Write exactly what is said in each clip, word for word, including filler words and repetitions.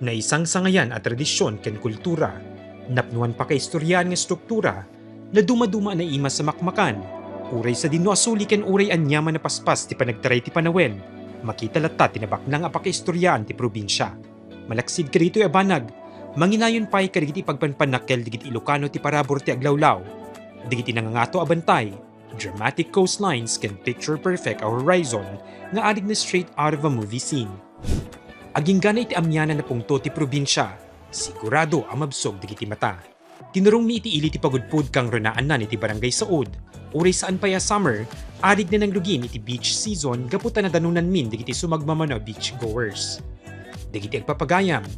Naisangsangayan a tradision ken kultura, napnuan pakaistoriaan nga estruktura, nadumaduma a naimas a makmakan, uray sadino a suli ken uray aniaman a paspas ti panagtaray ti panawen, makita latta ti nabaknang a pakaistoriaan ti probinsia. Malaksid kadaytoy a banag, manginayon pay kadagiti pagpanpannakkel dagiti Ilocano ti parabur ti aglawlaw, dagiti nangangato a bantay, dramatic coastlines ken picture perfect a horizon nga arig na straight out of a movie scene. Agingga na iti amianan a pungto ti probinsia, sigurado a mabsog dagiti mata. Tinurongmi iti ili ti pagudpod kangrunaannan iti Barangay Saud, uray saan pay a summer, arig na nangrugin iti beach season gapu ta nadanonanmin dagiti sumagmamano a beach goers. Dagiti agpapagayam,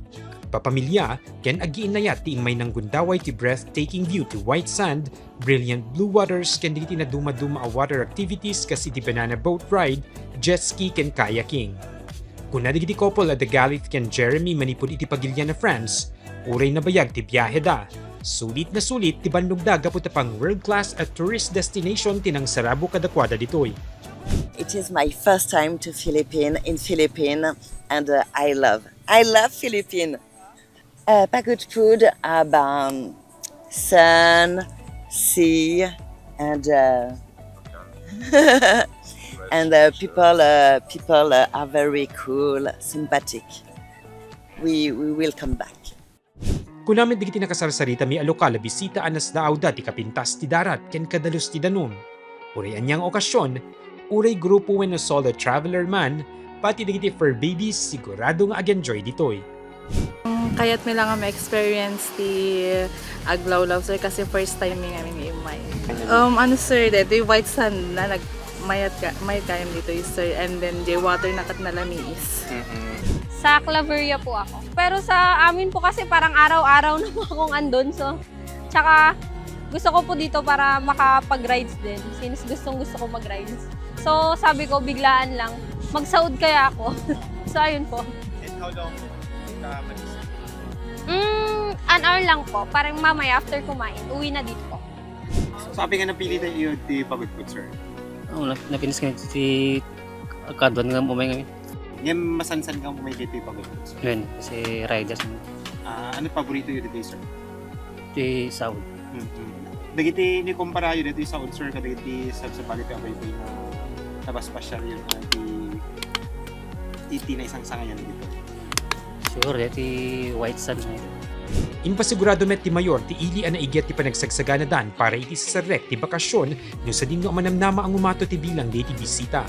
papamilia, ken agiinnayat ti immay nanggundaway ti breathtaking view ti white sand, brilliant blue waters, ken dagiti nadumaduma a water activities kas iti banana boat ride, jet ski, ken kayaking. Kuna dagiti couple a da Galith ken Jeremy manipud iti Pagilian a France, uray nabayag ti biaheda, sulit nga sulit ti bannogda gapu ta pang world-class a tourist destination ti nangsarabok kadakuada ditoy. It is my first time to Philippine in Philippine, and uh, I love I love Philippine. Uh, pagod food, uh, um, sun, sea, and uh, and uh, people uh, people uh, are very cool, sympathetic. We we will come back. Kuna met dagiti nakasarsarita mi a lokal a bisita a nasdaawda ti kapintas ti darat ken kadalus ti danum. Uray ania nga okasyon, uray grupo wenno solo traveler man, pati dagiti fur babies sigurado nga ag-enjoy ditoy. Kayat mi lang nga ma-experience ti aglawlaw, sir, kasi first time mi nga mi immay. Um, ano, sir, dito yung white sand na nag mayat ka, mayat kayam dito, sir, and then the water na kat nalamiis. Sa Claveria po ako. Pero sa amin po kasi parang araw-araw na po akong andun. So, tsaka gusto ko po dito para makapag-rides din since gustong gusto ko mag-rides. So, sabi ko, biglaan lang, magsaud kaya ako. So, ayun po. And how long ka mag-stay? Mm, an hour lang po. Parang mamaya after kumain, uwi na dito po. So, sabi nga napili na iyo ti pagudpod, sir. Oo, na- napinis kami ti kaduan nga umay kami. Ngem masansan ka umay dito yung pagudpod, sir. Yun, kasi riders mo. Ah, ano paborito iyo dito, sir? Ti Saud. Mm-hmm. Dagiti ni kumpara iyo dito sa Saud, sir, kadagiti sabsabali ti abay nga nabasbasiar yun nga ti iti na isang sangayan dito. Siguro, ti white sand na yun. Impasigurado met ti mayor ti ili a naiget ti panagsagsaganadan para iti sasarrek ti bakasyon no sadino a manamnama a ngumato ti bilang daydi bisita.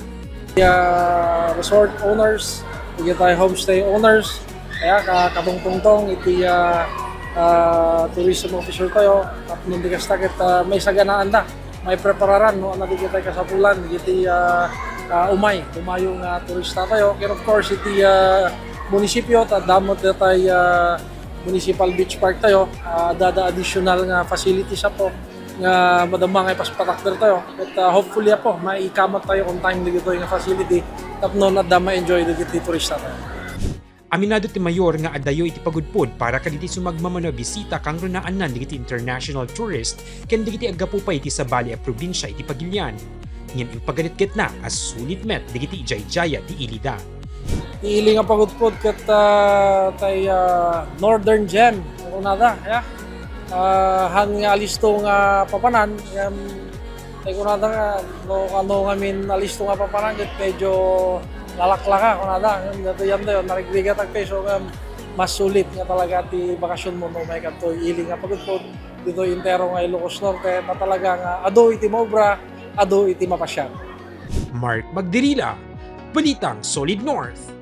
uh, resort owners, dagiti homestay owners, kaya ka katungtungtong iti uh, uh, tourism officer tayo, tapno di kasta ket uh, maisaganaanda, maiprepararan no ano dagiti kasapulan dagiti uh, uh, umay, umayo nga turista tayo. And of course, iti uh, munisipyo, ta damot datay uh, municipal beach park tayo, uh, adda additional nga facilities apo nga madama nga ipaspatakder tayo. But uh, hopefully apo, maikamat tayo on time dagitoy nga facility tapno adda ma-enjoy dagiti turista tayo. Aminado ti mayor nga adayo iti pagudpod para kadagiti sumagmamano a bisita kangrunaannan dagiti international tourist ken dagiti aggapu pay iti sabali a probinsia iti Pagilian. Ngem impaganetgetna a sulit met dagiti ijaijaya ti ilida. Ti ili nga pagudpod ket uh, tay uh, Northern Gem, kunada, ya. Uh, han nga alisto nga papanan, ngem tay kunada nga no ano ngamin alisto nga papanan ket medyo lalaklaka kunada. Ngem datoy yan tayo, narigrigat agpay, so ngem mas sulit nga talaga ti bakasyon mo no may kadtoy ili nga pagudpod ditoy entero nga Ilocos Norte, na talaga nga adu iti maubra, adu iti mapasiar. Mark Magdirila, Balitang Solid North.